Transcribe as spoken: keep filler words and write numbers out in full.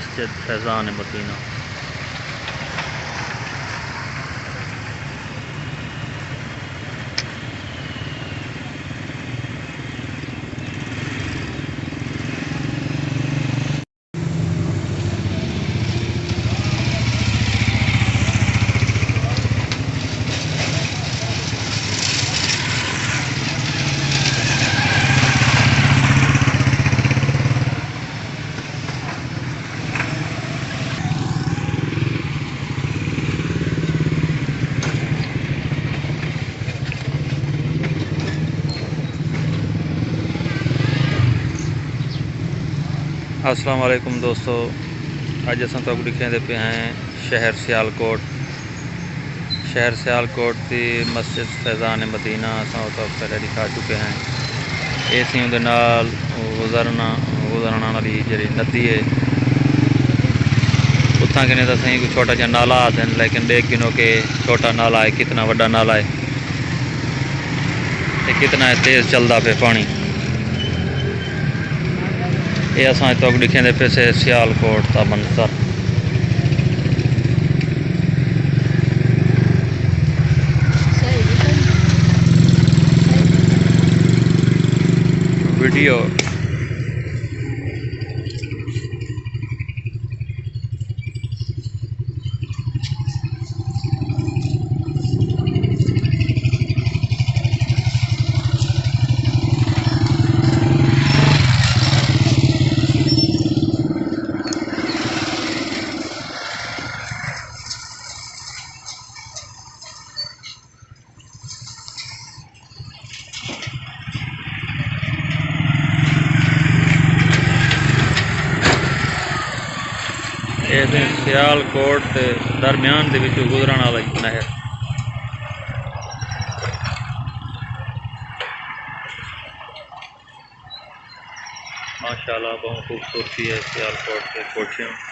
مسجد فیضان مدینہ۔ السلام علیکم دوستو، اڄ اساں تہاکوں ݙکھیندے پئے ہیں شہر سیالکوٹ۔ شہر سیالکوٹ دی مسجد فیضان مدینہ اساں اتھاں پہلے ݙکھا چکے ہیں۔ اے سی اوندے نال گزرنا، گزرݨ والی جیڑھی ندی ہے، اتھاں کنے تاں سئیں کوئی چھوٹا جیہا نالا آہدن، لیکن ݙیکھ گھنو کہ چھوٹا نالا ہے، کتنا وݙا نالا ہے تے کتنا تیز چلدا پئے پاݨی۔ اے اساں تہاکوں ݙکھیندے پئے سے سیالکوٹ دا منظر۔ ویڈیو۔ اے سئیں سیالکوٹ دے درمیان دے وچوں گزرݨ والا ہک نہر۔ ماشاءاللہ، ٻہوں خوبصورتی ہے سیالکوٹ دے کوٹھیاں۔